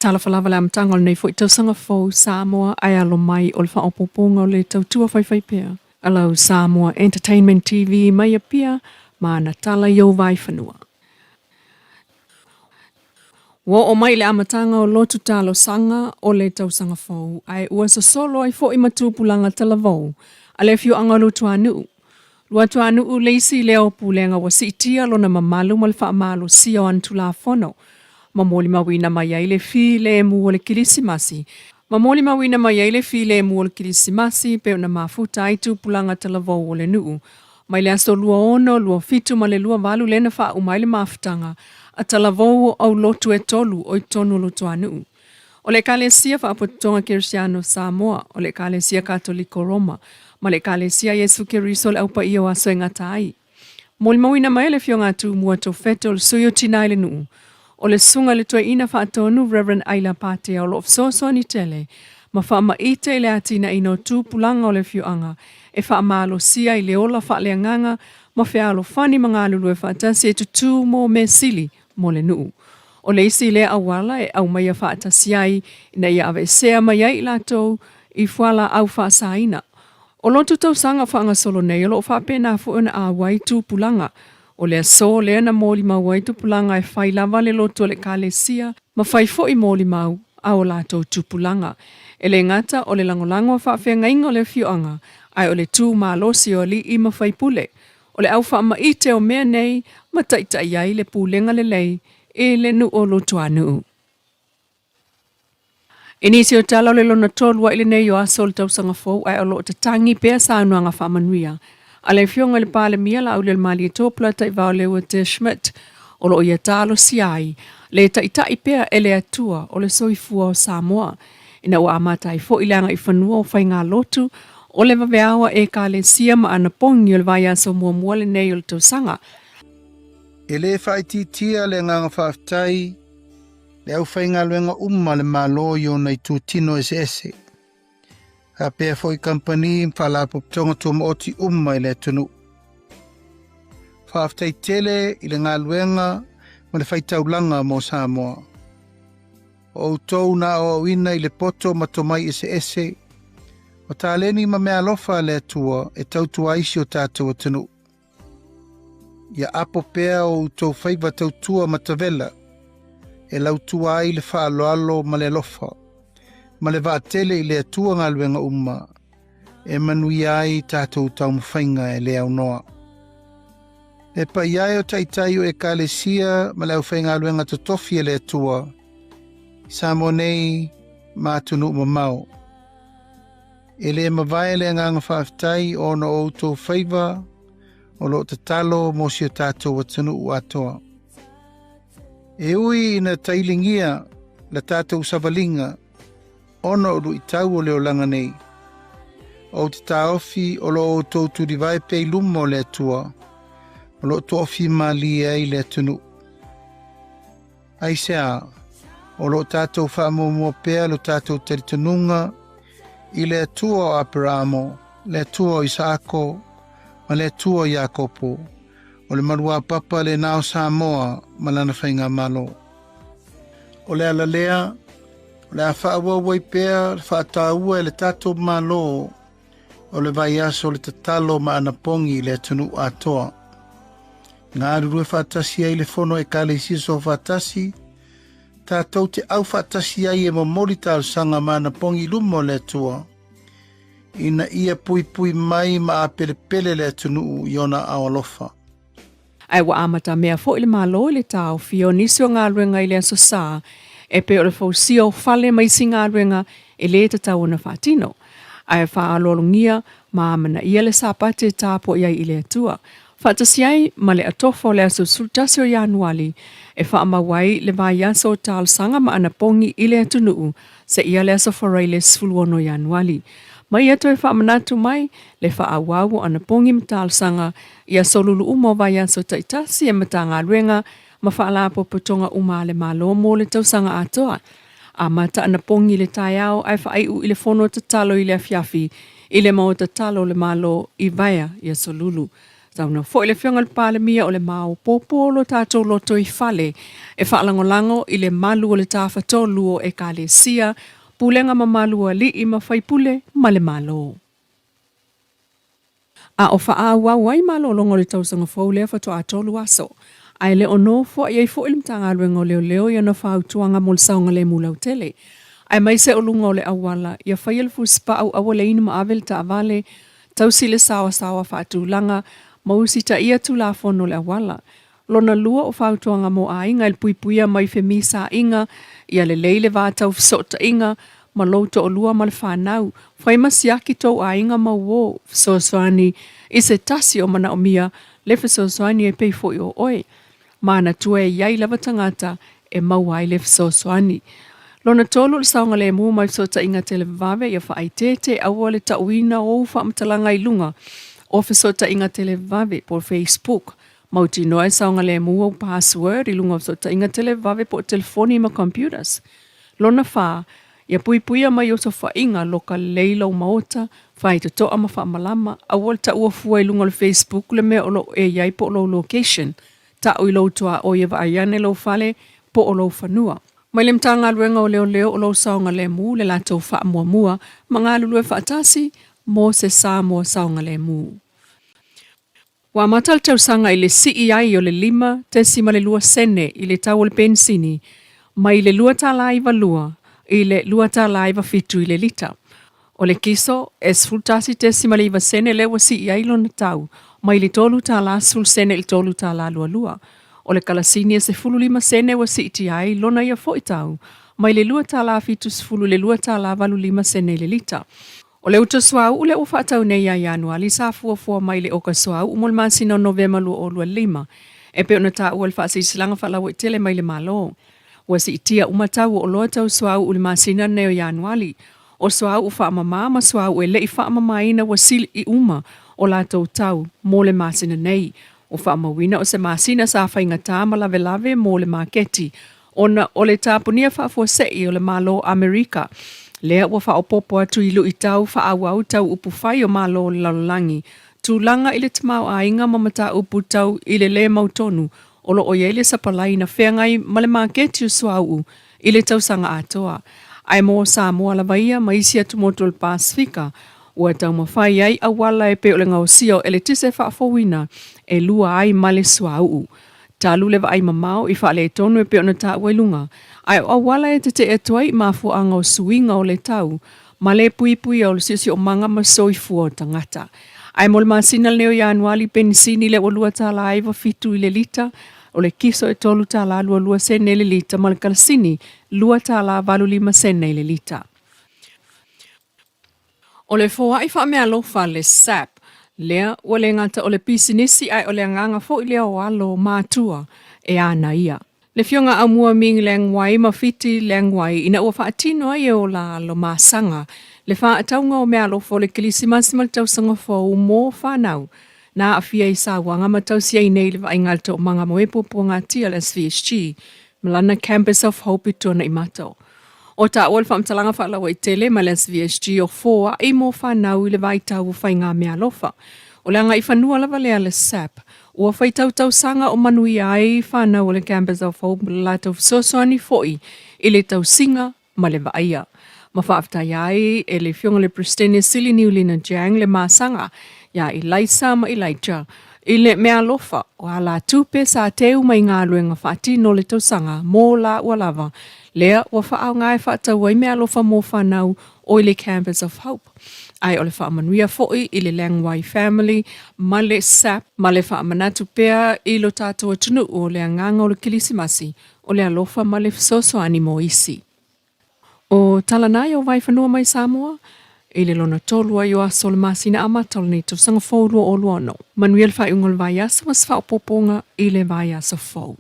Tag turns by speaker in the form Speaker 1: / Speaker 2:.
Speaker 1: Talofa lava le amataga o lenei foi tausaga fou Samoa ae alo mai o le faaopoopoga o le tautua faifaipea a lau Samoa Entertainment TV mai Apia ma ana tala i ou vaifanua. Ua oo mai i le amataga o lotu talosaga o le tausaga fou ae ua sosolo ai foi ma tupulaga talavou a le afioaga o Luatuanuu. Luatuanuu le isi lea o pulega ua siitia lona mamalu ma le faamalosia o ana Tulafono ma molimauina mai ai le filemu o le Kilisimasi ma molimauina mai ai le filemu o le Kilisimasi pei ona mafuta ai tupulaga talavou o le nuu mai le aso 26, 27 ma le 28 lea na faauma ai le mafutaga a talavou o aulotu e tolu o i totonu o Luatuanuu. O le Ekalesia Faapotopotoga Kerisiano o Samoa, o le Ekalesia Katoliko Roma, ma le Ekalesia Iesu Keriso o le Au Paia o Aso e Gata Ai. Molimauina mai e le Afioga a Tumua Tofeto, le sui o Tina i le nuu, o le Susuga i le Toeaina Faatonu Rev. Aila Patea o lo o fesoasoani tele ma faamaite i le atinaeina o tupulaga o le afioaga e faamalosia i le ola faaleagaga ma fealofani ma galulue faatasi e tutū mo mea sili mo le nuu. O le isi lea auala e aumaia faatasi ai ina ia aveesea mai ai i latou i fualaau faasaina. O lotu tausaga o faagasolo nei o lo o faapena foi ona auai tupulaga. O le aso lea na molimau ai tupulaga e fai lava le lotu a le Ekalesia ma fai foi molimau a o latou tupulaga. E le gata o le lagolago a faafeagaiga o le afioaga ae o le tu malosi o alii ma faipule. O le au faamaite o mea nei ma taitai ai le pulega lelei i le nuu o Lutuanuu. I nisi o tala o le lona tolu ai lenei o aso o le tausaga fou ae o lo o tatagi pea saunoaga faamanuia a le Afioga i le Palemia Laaulialemalietoa Polataivao Te Schmidt o lo o ia talosia ai le taitai pea e le Atua o le soifua o Samoa ina ua amata ai foi le agaifanua o faigalotu o le vaveao a Ekalesia ma ana pogi o le vaiaso muamua lenei o le tausaga.
Speaker 2: E lē faaitiitia le agaga faafetai i le aufaigaluega uma a le Malo i ona itutino eseese, faapea foi kamupani ma faalapotopotoga tumaoti uma i le atunuu. Faafetai tele i le galuega ma le faitaulaga mo Samoa. O outou na aoaoina i le poto ma tomai eseese, o taleni ma meaalofa a le Atua e tautua ai si o tatou atunuu. Ia apo pea o outou faiva tautua matavela, e lautua ai le faaaloalo ma le alofa, ma le vaatele i le Atua galuega uma, e manuia ai tatou taumafaiga e le aunoa. Le paia e o taitai o Ekalesia ma le aufaigaluega totofi e le Atua, i Samoa nei ma atunuu mamao. E le mavae le agaga faafetai ona o outou faiva o lo o tatalo mo si o tatou atunuu atoa. E ui ina tailigia la tatou savaliga ona o luitau o le olaga nei, ou te taofi o lo o outou tulivae pea i luma o le Atua, o lo o toafia malie ai le atunuu. Aisea, o lo o tatou faamuamua pea lo tatou talitonuga i le Atua o Aperamo, le Atua o Isaako, ma le Atua o Iakopo, o le maluapapa lena o Samoa ma lana faigamalo. O le ala lea, o le a faaauau ai pea le faataua e le tatou Malo o le vaiaso o le tatalo ma anapogi i le atunuu atoa. Galulue faatasi ai le fono Ekalesia Soofaatasi, tatou te au faatasi ai e momoli talosaga ma anapogi i luma o le Atua, ina ia puipui mai ma apelepele le atunuu i ona aao alofa.
Speaker 1: Ae ua amatamea foi le Malo i le taofia o nisi o galuega i le Aso Sa e pei o le fausia o fale ma isi galuega e le tatau ona faatino, ae faaaloalogia ma amanaia le Sapati e tapuai ai i le Atua, faatasi ai ma le atofa o le aso 11 o Ianuali e faamau ai le vaiaso o talosaga ma anapogi i le atunuu seia le aso Faraile 16 Ianuali. Ma ia toe faamanatu mai le faaauau o anapogi ma talosaga i aso lulu uma o vaiaso taitasi e Matagaluega ma Faalapotopotoga uma a le Malo mo le tausaga atoa. Amata anapogi i le taeao ae faaiu i le fono tatalo i le afiafi i le Maota Talo o le Malo i Vaea i aso lulu. Saunoa foi le Afioga i le Palemia o le maopoopo o lo tatou lotoifale e faalagolago i le malu o le Tafatolu o Ekalesia, pulega mamalu o alii ma faipule ma le Malo. A o faaauau ai malologa o le tausaga fou lea faatoa 3 aso, ae le o nofoai ai foi le Matagaluega o Leoleo i ana fautuaga mo le saogalemu lautele, aemaise o luga o le auala, ia faia le fusipau aua le inu ma ave le taavale, tausi le saoasaoa faatulaga, ma usitaia Tulafono o le auala. Lona lua o fautuaga mo aiga i le puipuia mai femisaaiga, ia lelei le va tau fesootaiga ma lou toalua ma le fanau, fai ma siaki tou aiga ma uo, fesoasoani i se tasi o manaomia le fesoasoani e pei foi o oe. Manatua e i ai lava tagata e maua ai le fesoasoani. Lona tolu o le saogalemu mai fesootaiga televavave ia faaeteete aua le tauina o ou faamatalaga i luga o fesootaiga televavave po o Facebook. Mautinoa e saogalemu ou password i luga o fesootaiga televavave po o telefoni ma computers. Lona fa, ia puipuia mai osofaiga loka lelei lou maota, faitotoa ma faamalama, aua le taua fua i luga o le Facebook le mea o lo o e i ai po o lou location. Tau i lou tuaoi e vaai ane lou fale po o lou fanua. Mai le Matagaluega o Leoleo o lou saogalemu le latou faamuamua ma galulue faatasi mo se Samoa saogalemu. Ua amata le tausaga i le sii ai o le 5.2 sene i le tau o le penisini mai le $2.92 i le $2.97 i le lita. O le kiso, e 11.9 sene lea ua sii ai lona tau mai le $3.10 i le $3.22. O le kalasini e 15 sene ua siitia ai lona ia foi tau mai le $2.70 i le $2.85 sene i le lita. O le uta suauu lea ua faatau nei ia Ianuali sa fuafua mai le oka suauu mo le masina o Novema 2025, e pei ona taua i le faasilasilaga faalauaitele mai le Malo. Ua siitia uma tau o oloa tau suauu i le masina lenei o Ianuali. O suauu faamama ma suauu e le i faamamaina ua sili uma o latou tau mo le masina nei. Ua faamauina o se masina sa faigata ma lavelave mo le maketi ona o le tapunia faafuasei o le Malo o Amerika, lea ua faaopoopo atu i luitau faaauau tau upufai o Malo o le lalolagi, tulaga i le tamaoaiga ma mataupu tau i le le mautonu o lo o i ai le sapalai na feagai ma le maketi o suauu i le tausaga atoa. Ae mo Samoa lava ia ma isi atumotu o le Pasefika, ua taumafai ai auala e pei o le gaosia o eletise faafouina e lua ai ma le suauu. Talu le vaai mamao i faaletonu e pei ona taua i luga, ae o auala e tetee atu ai i mafuaaga o suiga o le tau ma le puipuia o le siosiomaga ma soifua o tagata. Ae mo le masina lenei o Ianuali, penisini lea ua $2.97 i le lita, o le kiso e $3.22 i le lita ma le kalasini $2.85 i le lita. O le foai faameaalofa, le SAP, lea ua le gata o le pisinisi ae o le agaga foi lea o alo matua e ana ia. Le Afioga Aumua Ming Leng Wai ma Fiti Leng Wai ina ua faatino ai e o la alo masaga le faatauga o meaalofa o le Kerisimasi ma le Tausaga Fou mo fanau na aafia i sauaga ma tausi ai nei le vaaiga a le Toomaga mo e Puapuagatia le SVSG ma lana Campus of Hope i Tuanaimato. O taua le faamatalaga faalauaitele ma le SVSG o foai mo fanau i le vaitau o faigameaalofa. O le agaifanua lava lea a le SAP, ua faitau tausaga o manuia ai fanau o le Campus of Hope ma le latou fesoasoani foi i le tausiga ma le vaaia. Ma faafetaia ai e le Afioga i le Peresetene Sili Niulina Jiang le masaga iā Elaisa ma Elijah i le meaalofa o alatupe sa teu mai galuega faatino o le tausaga mo laua lava lea ua faaaoga e faatau ai meaalofa mo fanau o i le Campus of Hope. Ae o le faamanuia foi i le Lang Wai Family ma le SAP ma le faamanatu pea i lo tatou atunuu o le agaga o le Kerisimasi o le alofa ma le fesoasoani mo isi. O Talanai o Vaifanua mai Samoa, i le lona tolu ai o aso o le masina amata o lenei tausaga fou 2026. Manuia le faaiuga o le vaiaso ma se faaopoopoga i le vaiaso fou.